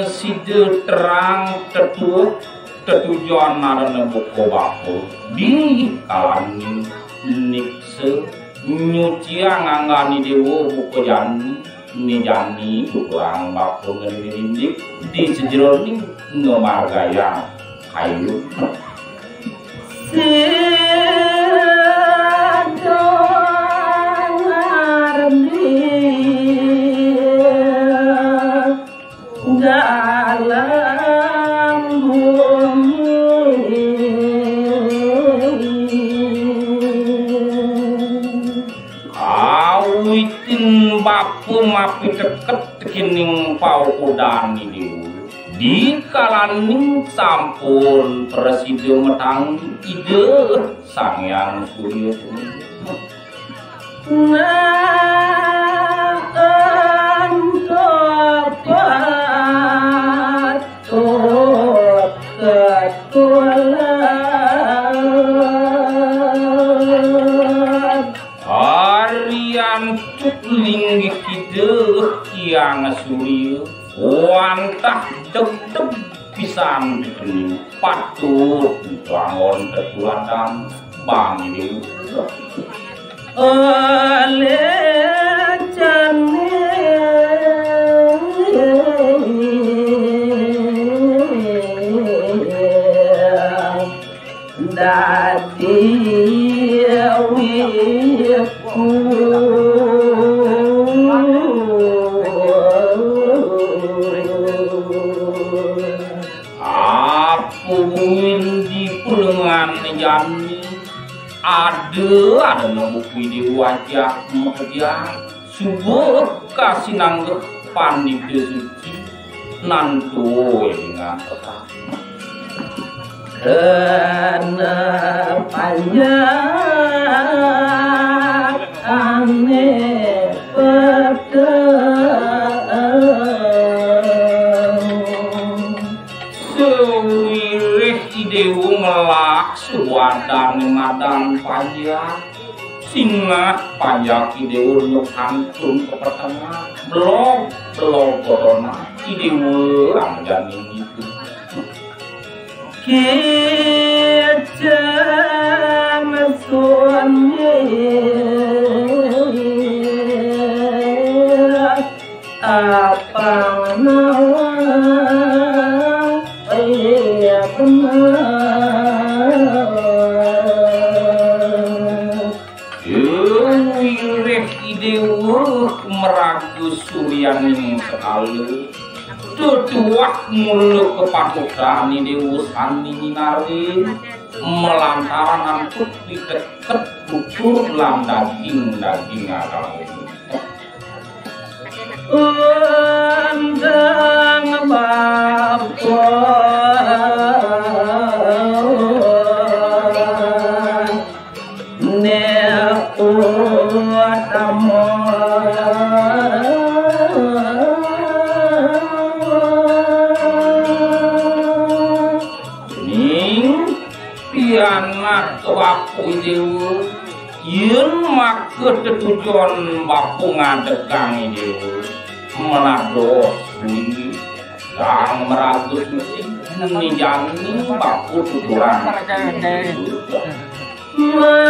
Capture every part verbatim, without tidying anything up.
Sida terang tetuh tetujon marana buka bapa di kalaning niksa nyuciang anggane dewa buka jani, ni jani tuturang bapa ngelindik di sejeroning ngamargayang kayu. Sida ngardi dalam bumi. Kawitin bapa mapiteket tekening paukudan Ida. Di kalaning sampun prasida matang Ida Sang Hyang Surya. Nah, ento patut ketulah. Arian cuk linggih Ida Hyang Surya, wantah degdeg pisan dikeni patut diwangun tetuladan bangsa. Oleh jane dadi wiku. Apa buin di pulengan jani ada, ada nang buku di wajah media. Subuh kasinanggeh pandita suci nantu elingan tetap. Kena panjak ane peteng. Sewireh Idewa ngelak sewadane madan panjak. Sinah panjak Idewa nuk kantun ke petengah. Belog, belog kodona Idewa angjani itu. Kicang sunyi apang nawang, iya benar. Wireh Idewa meraga suryaning sekala. Tetuah mula kepatutan Idewa sani nyinarin, malantaran antuk piteket tutur lan daging-daging agama. Undang bapa ne utama. Ning pianak waku Idewa, yen maka tetujon bapa ngadegang Idewa, menados kuwi kang meraga suci, nijani bapa tuturan. Mangajagang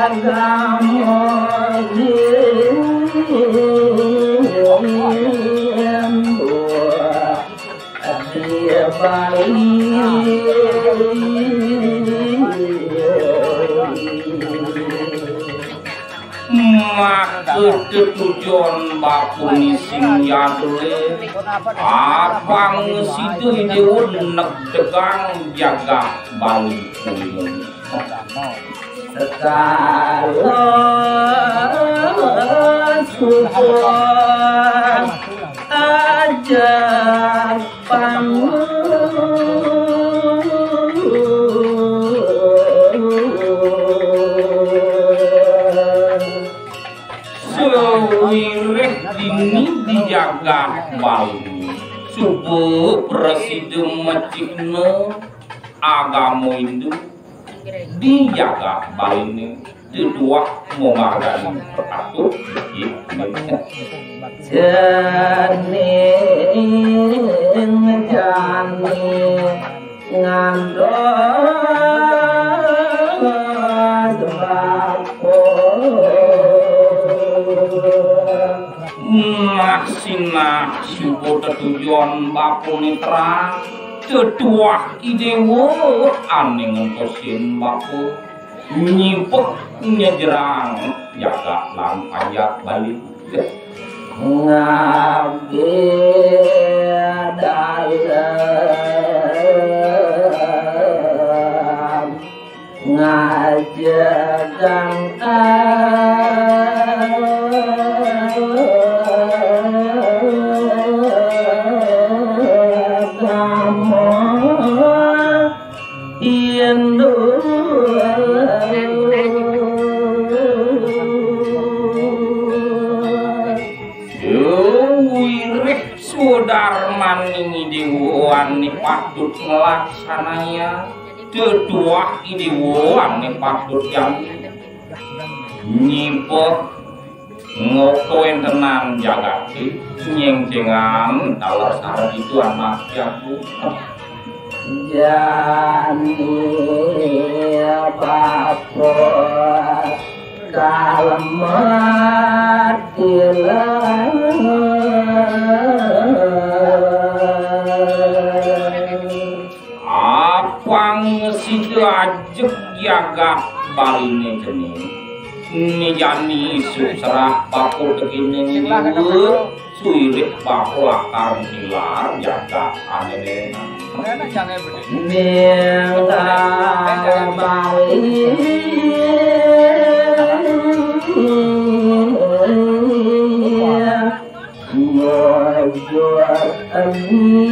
agama di Bali. Maka tetujon bapuni sing yadule, apang sida Idewa negdegang jagat Bali kuwi. Sekala suba aja pangun. Sawireh dini di jagat Bali, suba Prasida mecihna agama Hindu di jagat Baliné, teu tuah mamargin patut becik. Cening jani ngantos bapa. Nah, sinah suba tetujon bapa Netra, tetuah I Déwa ané ngentosin bapa, nyipeh nyejrang jagat lan panjak Bali. Ngabdi dalem ngajegang agama Hindu. Wiréh swadarmaning I Déwa ané patut nglaksanayang, tetuah I Déwa ané patut jani nyipeh ngawéntenan jagaté, nyéngkéngan taler sareng itu anak jago. Jani bapa kalamat ilang. Apang sida ajeg jagat Baliné cening. Né jani suserah bapa tekéning Déwa, suwiréh bapa lakar nilar jagat ané. Ninggal Bali. Mujur eni.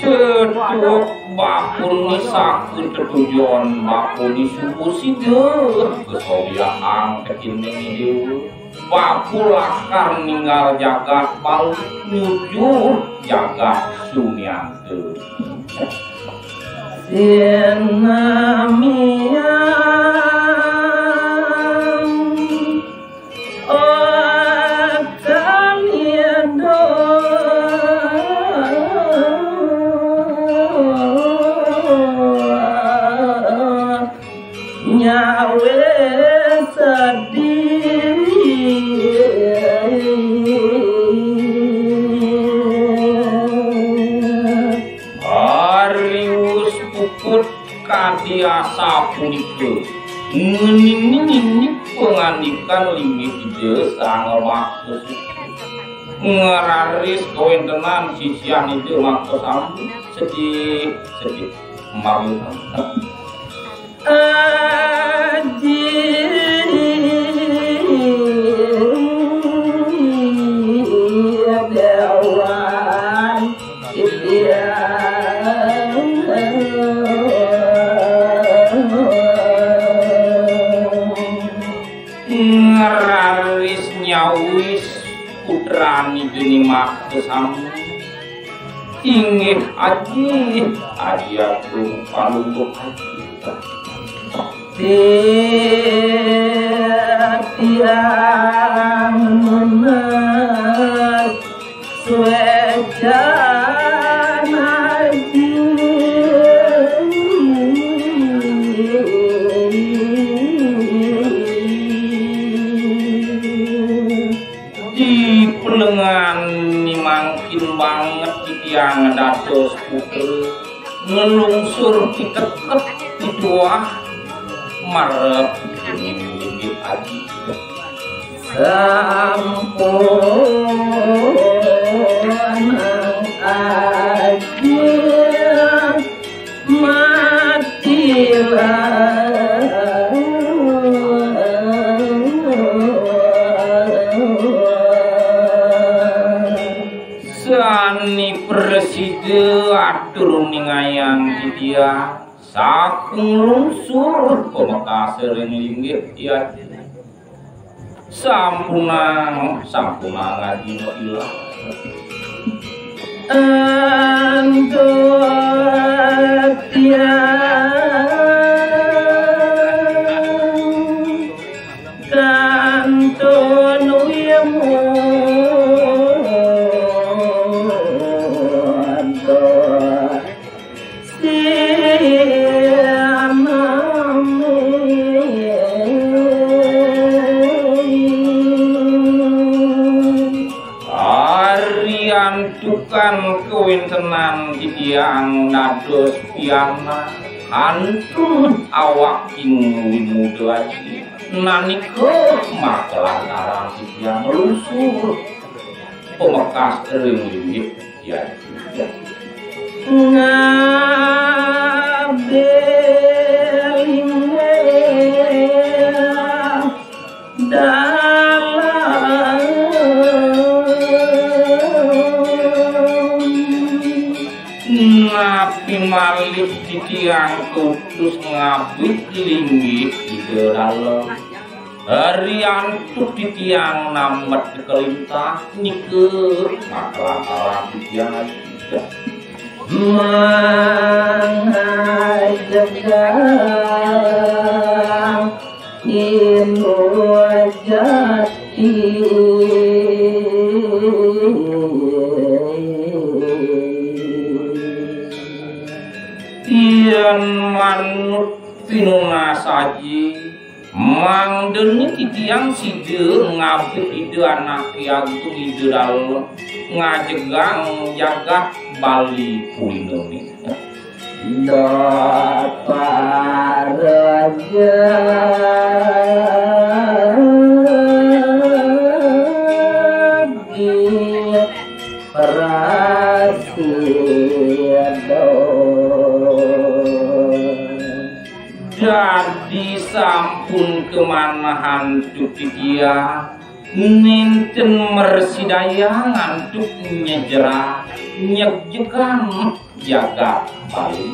Cedhak bapa né saku tetujon, bapa né suku sida. Kesobiahang kecil neng ijo. Bapa lakar ninggal jagat Bali, nuju jagat Sumian. Sinamian akan idup nyawa sedih. Arius puput kadi asapunika, ngening-ngening pangandikan linggih Ida Sang Makta Sami. Ngraris kawéntenan sisian Ida Makta Sami sedih, sedih. Mawi Aji Déwan Ibyang ngraris nyawis putrane Geni Makta Sami. Inggih Aji, Aji Agung Palungguh Aji. Titiang nunas suécan Aji. Di pelengan ni mangkin banget titiang dados putra ngelungsur piteket pituah marep inggih Aji. Sampun Aji matilah. Sane prasida atur uningayang titiang saking lungsur pamekasa ring linggih titiang. Sampunang, sampunang ngaji ilang. Antuk tiang kantun wimuan Ari antukan kawéntenan titiang dados pianak antuk awak Ing Wimuda Aji, nanika makalantaran titiang lusur pamekas ring linggih. Ya. Ngabéh linggih dalem. Napi malih titiang kutus ngabéh linggih Ida Dalem? Ari antuk titiang namet kalintang nika makalantaran titiang mangajegang Ing Wimuda Aji. Yén manut pinunas Aji, mangdané titiang sida ngabéh Ida Anaké Agung Ida Dalem ngajegang jagat Bali Pulinané. Dot paraja di prasida. Dadi sampun kamanah antuk titiang, nénten mrasidayang antuk nyejerah, nyejegang jagat Bali.